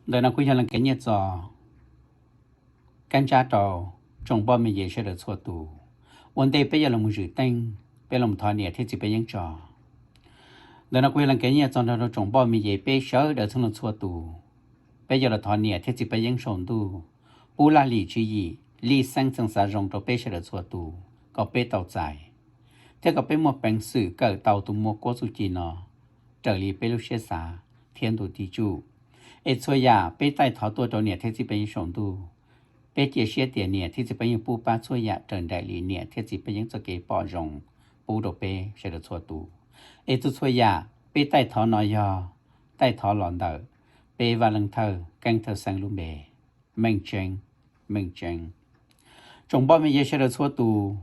Ntawm no kuj yog lees kev nyiaj txog kab ntsab rau tsoom npoj me nyuam sawv daws txhua tus. Ua ntej peb yuav los mus zwm teej, peb los thov niam thiab txiv peb yeeb tso. Ntawm no kuj yog lees kev nyiaj txog nrog rau tsoom npoj me nyuam peb sawv daws txhua leej txhua tus. Peb yuav los thov niam thiab txiv peb yeeb saum ntuj pub laj lim tswv yim, lij xeeb txheej xav zoo rau peb sawv daws txhua tus kom peb tau txais, thiab kom peb muaj peev xwm kawm tau tus muaj kuab txuj ci no raws li peb lub siab xav thiab ntu tiv tsuj. Es txhua yam peb taij thov tuaj rau niam thiab txiv peb yeeb saum ntuj. Peb cia siab tias niam thiab txiv peb yeeb pub pab txhua yam raws nraim li niam thiab txiv peb yeeb txoj kev pom zoo pub rau peb sawv daws txhua tus. Es txhua txhua yam peb taij thov no yog taij thov los ntawm peb Vaj Leej Thawj Keeb Thawj Xeeb lub npe, Meej Tseeb, Meej Tseeb. Tsoom npoj me nyuam sawv daws txhua tus,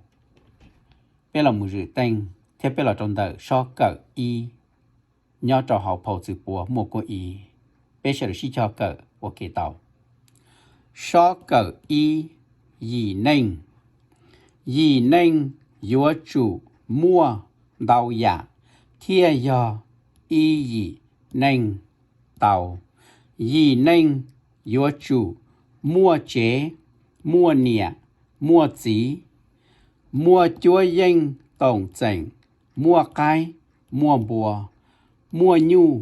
peb los mus zwm teej thiab peb los rau ntawm sob kawm ib nyob rau hauv phau Txwm Puav muaj kuab ib. Peb sawv daws sib cog kawm ua ke tau. Sob kawm ib, yim neej. Yim neej yuav tsum muaj ntau yam thiaj yog ib yim neej tau. Yim neej yuav tsum muaj tsev, muaj niam, muaj txiv, muaj cuab yeej toom txeem, muaj qaib, muaj npua, muaj nyuj,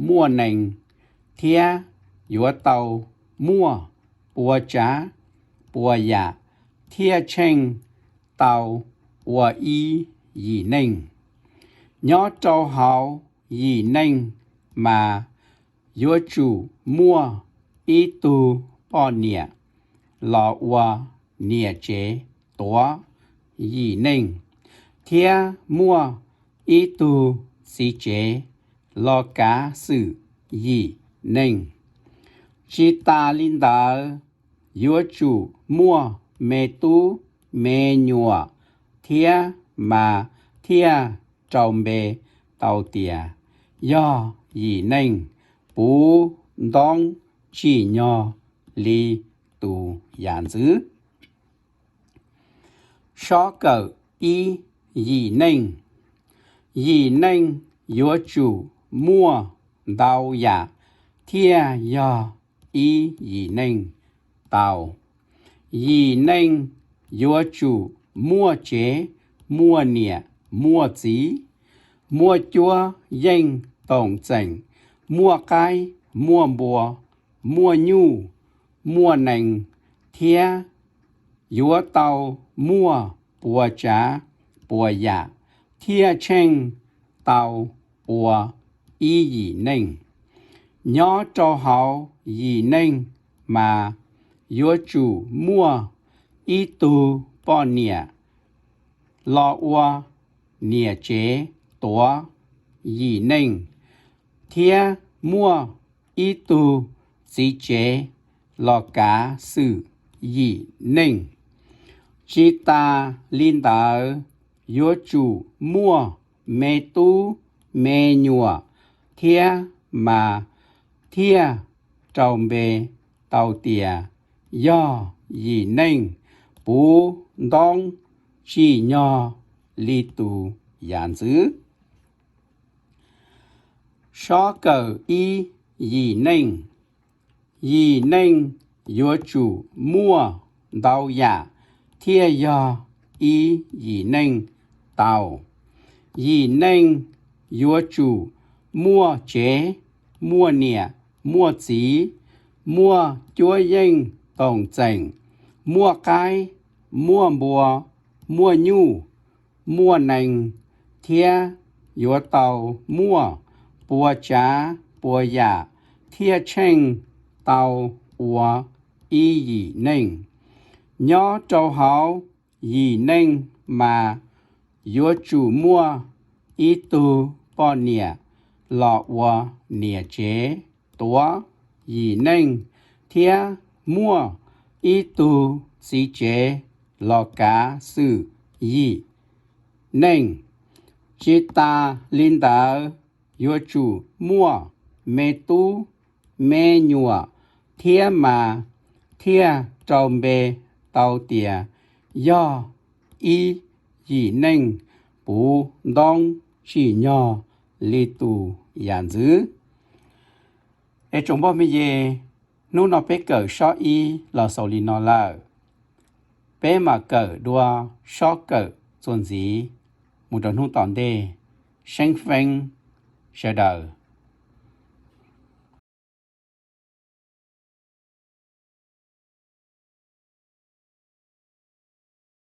muaj nees, thiab yuav tau muaj puas tsav puas yam thiaj tsheej tau ua ib yim neej. Nyob rau hauv yim neej mas yuav tsum muaj ib tug poj niam los ua niam tsev tuav yim neej, thiab muaj ib tug txiv tsev los kav xwm yim neej. Tsis tas li ntawd, yuav tsum muaj me tub me nyuam thiab mas thiaj rau npe tau tias yog yim neej puv ntoob tsim nyog li tus yam ntxwv. Sob kawm ib, yim neej. Yim neej yuav tsum muaj ntau yam thiaj yog ib yim neej tau. Yim neej yuav tsum muaj tsev, muaj niam, muaj txiv, muaj cuab yeej toom txeem, muaj qaib, muaj npua, muaj nyuj, muaj nees, thiab yuav tau muaj puas tsav puas yam thiaj tsheej tau ua ib yim neej. Nyob rau hauv yim neej mas yuav tsum muaj ib tug poj niam los ua niam tsev tuav yim neej, thiab muaj ib tug txiv tsev los kav xwm yim neej. Tsis tas li ntawd, yuav tsum muaj me tub me nyuam thiab mas thiaj rau npe tau tias yog yim neej puv ntoob tsim nyog li tus yam ntxwv. Sob kawm ib, yim neej. Yim neej yuav tsum muaj ntau yam thiaj yog ib yim neej tau. Yim neej yuav tsum muaj tsev, muaj niam, muaj txiv, muaj cuab yeej toom txeem, muaj qaib, muaj npua, muaj nyuj, muaj nees, thiab yuav tau muaj puas tsav puas yam thiaj tsheej tau ua ib yim neej. Nyob rau hauv yim neej mas yuav tsum muaj ib tug poj niam los ua niam tsev tuav yim neej, thiab muaj ib tug txiv tsev los kav xwm yim neej. Tsis tas li ntawd, yuav tsum muaj me tub me nyuam thiab mas thiaj rau npe tau tias yog ib yim neej puv ntoob tsim nyog li tus yam ntxwv. Es tsoom npoj me ye, hnub no peb kawm sob ib los xaus li no lawm. Peb mam kawm dua sob kawm txuas ntxiv mus rau hnub tom ntej. Seeb feeb sawv daws.